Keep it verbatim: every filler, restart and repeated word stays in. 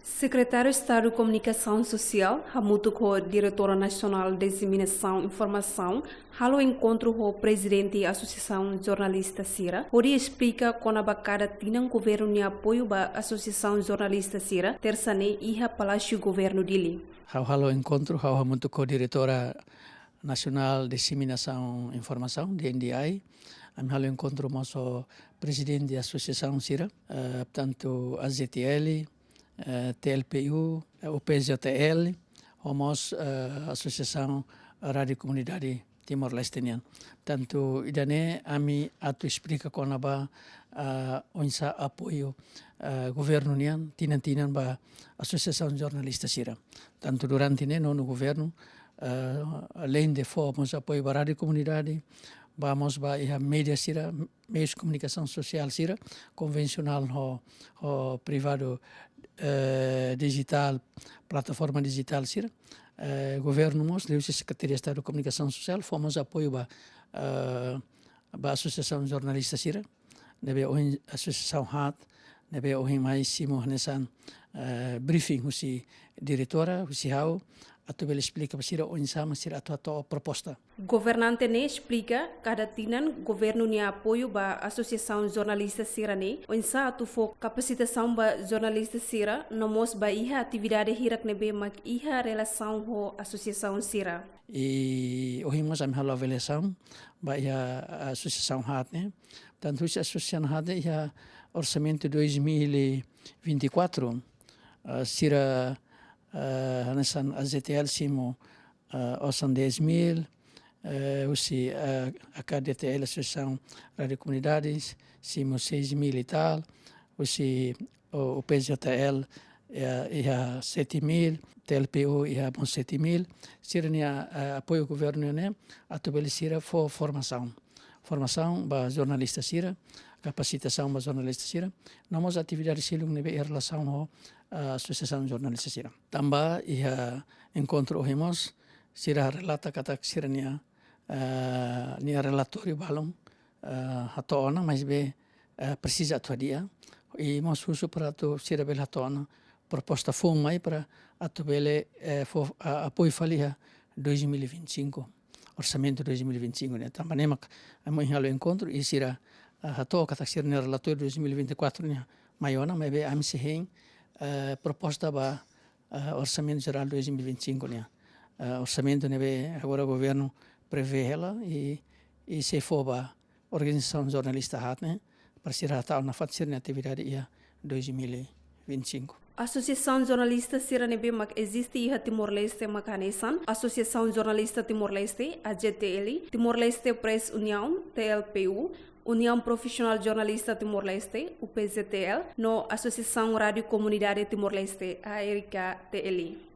Sekretáriu Estadu Komunikasaun Sosiál hamutuk ho Diretora Nasionál Diseminasaun Informasaun halo enkontru ho prezidente Asosiasaun Jornalista sira, hodi esplika kona-ba kada tinan governu nia apoiu ba asosiasaun jornalista sira, tersa ne'e iha Palásiu Governu Dili. Ha'u halo enkontru, ha'u hamutuk ho Diretora Nasionál Diseminasaun Informasaun, D N D I. Ami halo enkontru mós ho prezidente asosiasaun sira, eh, tantu A Z T L, eh, T L P U, eh, U P Z T L, ho mós, eh, Asosiasaun Rádiu Komunidade Timor-Leste nian. Tantu ida-ne'e ami atu esplika kona-ba, eh, oinsá apoiu, eh, governu nian tinan-tinan ba asosiasaun jornalista sira. Tantu durante ne'e nonu governu, eh, além de fó mós apoiu ba rádiu komunidade, ba mós ba iha média sira, meius komunikasaun sosiál sira, konvensionál ho, ho privadu, eh, dijitál, plataforma dijitál sira. Eh, governu mós, liuhusi Sekretaria Estadu Komunikasaun Sosiál, fó mós apoiu ba, eh, ba asosiasaun jornalista sira, ne'ebé ohin asosiasaun haat, ne'ebé ohin mai simu hanesan, eh, briefing husi diretora, husi ha'u, atu bele esplika ba sira oinsá mak sira atu hato'o proposta. Governante ne'e esplika, kada tinan governu nia apoiu ba asosiasaun jornalista sira ne'e, oinsá atu fó kapasitasaun ba jornalista sira, no mós ba iha atividade hirak ne'ebé mak iha relasaun ho asosiasaun sira. I ohin mós ami halo avaliasaun ba iha asosiasaun haat ne'e. Tantu husi asosiasaun haat ne'e iha orsamentu dois mil e vinte e quatro, ah, sira, ah, hanesan A Z T L simu, ah, osan dez mil, eh, husi, ah, A K D T L, Asosiasaun Rádiu Komunidades, simu seis mil e tal, husi o, U P Z T L, eh, iha sete mil, T L P U iha mós sete mil, sira-nia, eh, apoiu governu ne'e, atu bele sira fó formasaun. Formasaun ba jornalista sira, kapasitasaun ba jornalista sira, no mós atividade seluk ne'ebé iha relasaun ho, eh, asosiasaun jornalista sira. Tanba iha enkontru ohin mós, sira relata katak sira-nia, eh, nia relatóriu balun, eh, hato'o ona, maibé, eh, presiza atu hadi'a. I mós husu para atu sira bele hato'o ona proposta foun mai para atu bele, eh, fó, ah, apoiu fali iha dois mil e vinte e cinco, orsamentu dois mil e vinte e cinco ne'e. Tanba ne'e mak ami halo enkontru i sira, ah, hato'o katak sira-nia relatóriu dois mil e vinte e quatro ne'e mai ona, maibé ami sei hein, eh, proposta ba, ah, Orsamentu Jerál dois mil e vinte e cinco ne'e. Ah, orsamentu ne'ebé agora governu prevee hela i, i sei fó ba organizasaun jornalista haat ne'e, para sira hata'o nafatin sira-nia atividade iha dois mil e vinte e cinco. Asosiasaun jornalista sira ne'ebé mak eziste iha Timor-Leste mak hanesan Asosiasaun Jornalista Timor-Leste, A J T L, Timor-Leste Press Union, T L P U, União Profissional Jornalista Timor-Leste, U P Z T L, no Asosiasaun Rádiu Komunidade Timor-Leste, A R K T L.